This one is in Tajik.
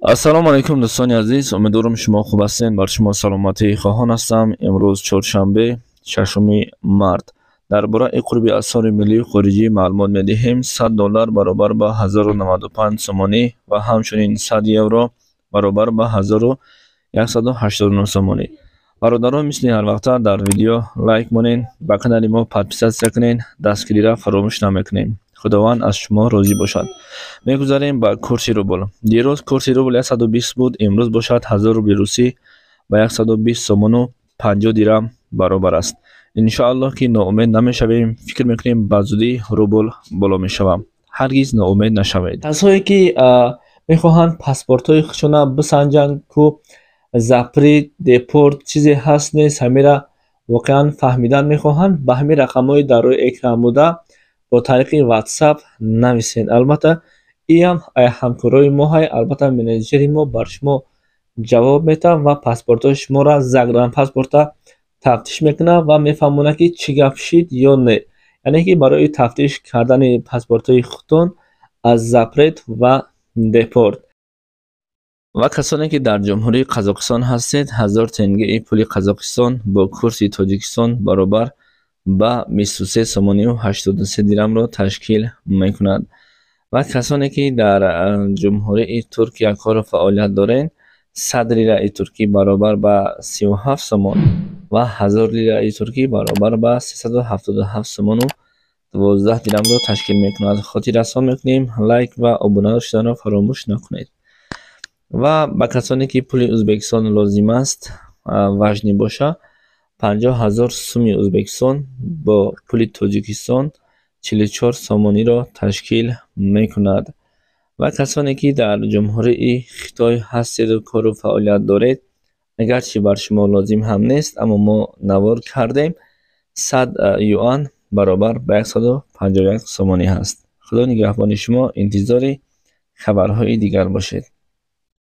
Ассалому алайкум, дӯстони азиз, умедворам, шумо хуб ҳастед. Бар шумо саломатӣ хоҳон ҳастам. Имрӯз чоршанбе, 6 март. Дар бораи қурби асъори миллию хориҷӣ маълумот медиҳем. 100 доллар баробар ба 1095 сомонӣ ва ҳамчунин 100 евро баробар ба 1189 сомонӣ. Бародарон, мисли ҳарвақта дар видео лайк монед, ба канали мо подписаться кунед, дастгириро фаромӯш намекунем. Худованд аз шумо розӣ бошад. Мегузарем ба курси рубл. Дирӯз курси рубл 120 буд, имрӯз бошад 1000 рубли русӣ ба 120 сомону 50 дирам баробар аст. Иншоаллоҳ, ки ноумед намешавем. Фикр мекунем, ба зудӣ рубл боло мешавад. Ҳаргиз ноумед нашавед. Касое ки мехоҳанд паспортҳои худшона бисанҷанд, ку запрет, депорт чизе ҳаст, нест, ҳамира воқеан фаҳмидан мехоҳанд, ба ҳамин рақамҳои дар рӯи экран буда бо тариқи WhatsApp нависед. Албатта, иам ҳамкорои мо ҳай. Албатта, менеҷери мо бар шумо ҷавоб метавад ва паспортҳои шуморо, загранпаспорта тафтиш мекунад ва мефаҳмонад, ки чӣ гап шид ё не, яъне ки барои тафтиш кардани паспортҳои худтон аз запрет ва депорт. Ва касоне ки дар Ҷумҳурии Қазоқистон ҳастед, 1000 тенгеи пули Қазоқистон бо курси Тоҷикистон баробар ба 23 сомонию 83 дирамро ташкил мекунад. Ва касоне ки дар Ҷумҳурии Туркия кору фаъолият доред, 100 лираи туркӣ баробар ба 37 сомон ва 1000 лираи туркӣ баробар ба 377 сомону 12 дирамро ташкил мекунад. Хотиррасон мекунем, лайк ва обуна шуданро фаромӯш накунед. Ва ба касоне ки пули Ӯзбекистон лозим аст, важный боша, 50 000 суми Ӯзбекистон бо пули Тоҷикистон 44 сомониро ташкил мекунад. Ва касоне ки дар Ҷумҳурии Хитой ҳастеду кору фаъолият доред, агарчи бар шумо лозим ҳам нест, аммо мо навор кардем, 100 юан баробар ба 151 сомонӣ ҳаст. Худо нигаҳбони шумо, интизори хабарҳои дигар бошед.